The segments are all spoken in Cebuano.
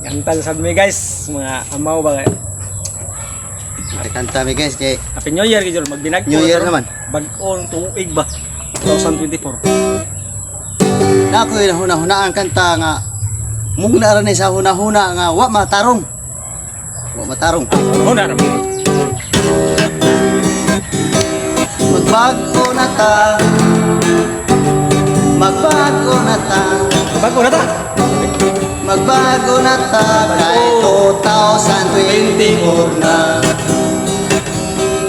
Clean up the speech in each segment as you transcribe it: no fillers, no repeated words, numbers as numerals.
Kanta sa mi, guys, mga amaw ba kay. Kanta mi, guys, kay Happy New Year gyud magbinag. New Year naman. Bag-ong tuig ba? 2024. Na ako yung huna-hunaan kanta nga mugna ra ni sa huna-huna nga wa matarong. Wa matarong. Una ra. Magbago na ta. Magbago na ta. Bag-o na ta. Magbago na ta kay 2024 na.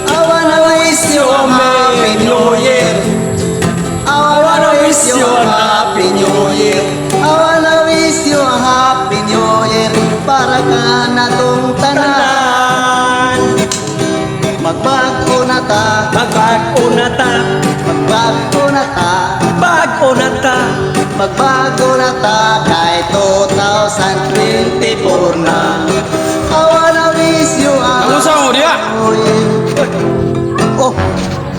I wanna wish you a happy New Year. I wanna wish you a happy New Year. I wanna wish you a happy New Year para ka natong tanan. Magbago na ta, Magbago na ta. Magbago na ta, Bago na ta. Magbago na ta kay 2024 na. I wanna wish you a Ang usa mo diha? New Year. Oh,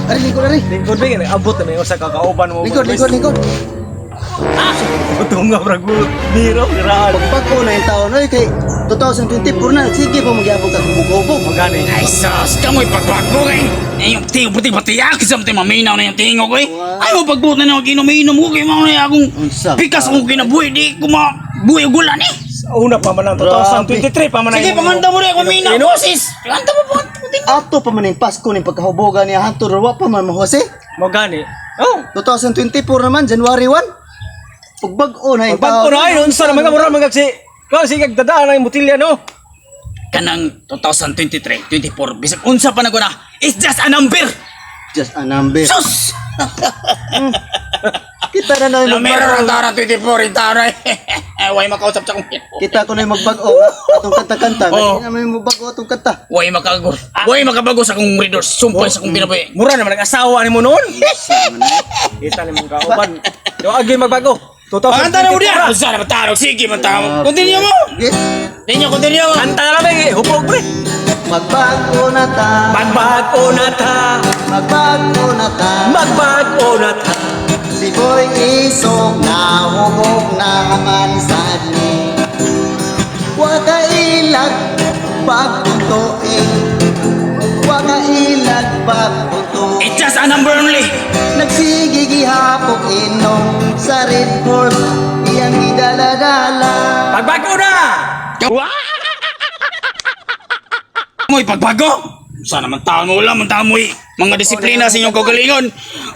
ari lingkod ari. Lingkod ba abot na may usa ka kauban mo. Lingkod, lingkod, lingkod. Tunga brag biro giraan. Pagbago na yung taon, oy, kay 2024 na, sige pa magyapon ka hubog-hubog. Magani. Ay sus, kamoy pagbago eh. Ay, yung tingog puti pati sa mga maminaw na yung tingog eh. Ay mo pagbuot na nang ginom-inom ko kay mao na akong Unsa? pikas akong kinabuhi di ko ma buhi og ulan eh. Sa una pa man ang 2023 pa man ang Sige, panganta mo rin ako minaw boses. Panganta mo, panganta mo tingog. Ato pa man yung Pasko ning pagkahubogan niya hantod wa pa man mahose. Mo gani. Oh, 2024 naman, January 1. Pagbag-o na yung Bago na ay unsa naman ka mura man si Ka sige dadaan ang butilya no. Kanang 2023, 24, bisag unsa pa na ko na. It's just a number. Just a number. Sus! Kita na na yung Lamero magbag-o. ang taon 24 in taon eh. Way makausap sa akong Kita ko na yung magbag-o. Atong kanta-kanta. Oh. Hindi naman yung magbag-o atong kanta. Way makago. Way makabago sa akong readers. Sumpay sa akong kinabuhi. Mura naman ang asawa nimo noon. Kita ni mong kauban. Yo agi magbago. Panganta na mo 2024 diya. ra. Unsa na matarog? Sige, man tao. Continue mo. Yes. Continue, continue mo. Kanta na lang eh, hupog pre. Magbago na ta. Magbago na ta. Magbago na ta. Magbago na ta. Si Boy Isog na hubog na man sad ni. Wa ka ilag pagpuntoin. Wa ka ilag pagpuntoin. It's just a number only. Nagsige gihapon inom sa Red Horse iyang gidala-dala. Magbago na. Mo'y pagbago. Sana man taon mo wala man taon mo'y mga disiplina sa inyong kaugalingon.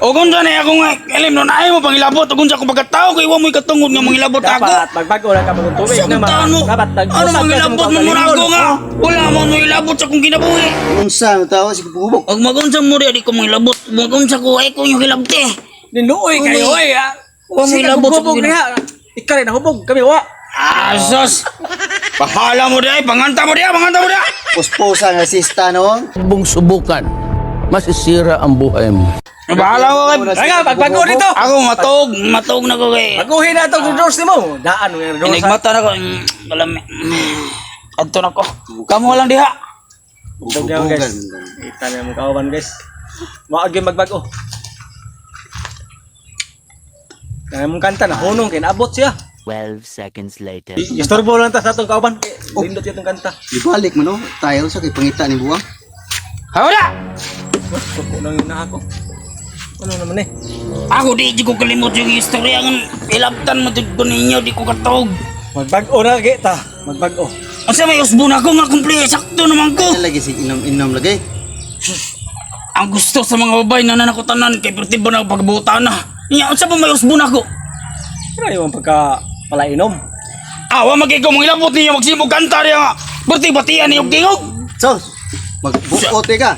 O kung saan ay akong alim nun ay mo pangilabot. O kung sa akong pagkatao kay wa mo'y katungod nga mangilabot ako. Dapat magbago na ka bagong tubig Sa na akong taon mo. Dapat Ano nag-usap ka sa mangilabot mong mo muna ako kaugalingon. nga. Wala mo mangilabot sa akong kinabuhi. Unsa ang tao si hubog? Og magunsa mo di ko mangilabot. Magunsa ko ay ko yung hilabte. Niluoy kayo oy. Ah. Wa mo Sige, ilabot sa hubog kong niya. Ikaw rin nahubog kami wa. Ah, sus! Bahala mo di ay, panganta mo di ay, panganta mo di ay. Puspusa nga sista noon. Huwag subukan, masisira ang buhay mo. Bahala ko kay. Teka, pagbago dito. Ako matog, matog na ko kay. Baguhin na itong doors nimo. Daan mo yung doors. Inigmata na ko. Kalami. Adto na ko. Kamo lang diha. Hubog yan, guys. Kita na mong kauban, guys. Maagi magbago. Kaya mong kanta na hunong kay naabot siya. 12 seconds later. Istorbo lang ta sa atong kauban. Lindot itong kanta. Ibalik mo no, tayo sa kay pangita ni Buwang. Hawla! Suko lang yun na ako. Ano naman eh? Ako di ko kalimot yung istorya ng ilabtan mo dito ninyo, di ko katog. Magbago na kita. Magbago. Unsa may usbon ako nga kumple, sakto naman ko. Ano lagi si inom-inom lagi. Ang gusto sa mga babae na nanakutanan kay perti ba na pagbuta na. Nya unsa pa may usbon ako? Ano yung pagka palainom? Awa magiging mong ilabot ninyo magsimog kanta riya nga. Berti batian niyo tingog. So, magbuot eh ka.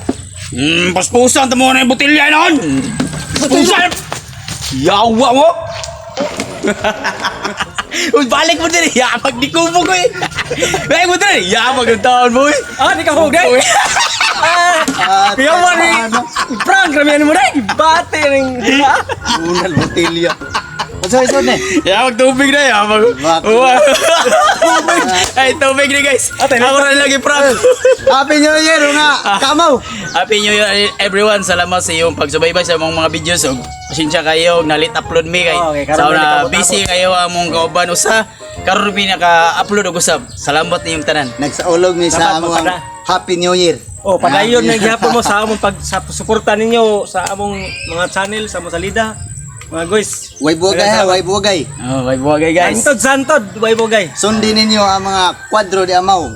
Paspusan tamo na yung botelya noon. Paspusan. Yawa mo. Uy, balik mo din. Yamag di kubo ko eh. Balik mo din. Yamag ang taon mo eh. Ah, di ka hugay. Ah, Ah, kaya mo ni prank ramihan mo na. Bate ning Unal botelya. Sorry, sorry. Ya, mag tubig na ya. Mag Bak- Tubig. Ay, tubig ni, guys. Ako na lagi prank. Happy New Year nga. Kamaw. Happy New Year, everyone. Salamat sa iyong pagsubaybay sa among mga videos. Ug pasensya kayo og na-late upload mi kay. Oh, okay, karon Sa na na nagkabot-abot. busy kayo among kauban usa. Karon mi naka-upload og usab. Salamat niyong tanan. Nagsaulog mi sa Dapat among magpada. Happy New Year. Oh, padayon na gihapon mo sa among pag sa suporta ninyo sa among mga channel sa among salida. Mga guys. Way bugay ha, way bugay. Oh, bye bye, guys. Santod santod, way bugay. Sundin ninyo ang mga kwadro di amaw.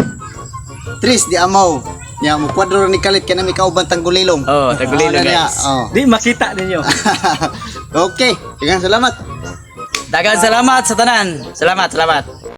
Tris di amaw. Nya mo kwadro ni kalit kay nami kauban tanggulilong. Oh, tagulilong, na niya. guys. Oh. Di makita ninyo. Okay, daghang salamat. Daghang salamat sa tanan. Salamat, salamat.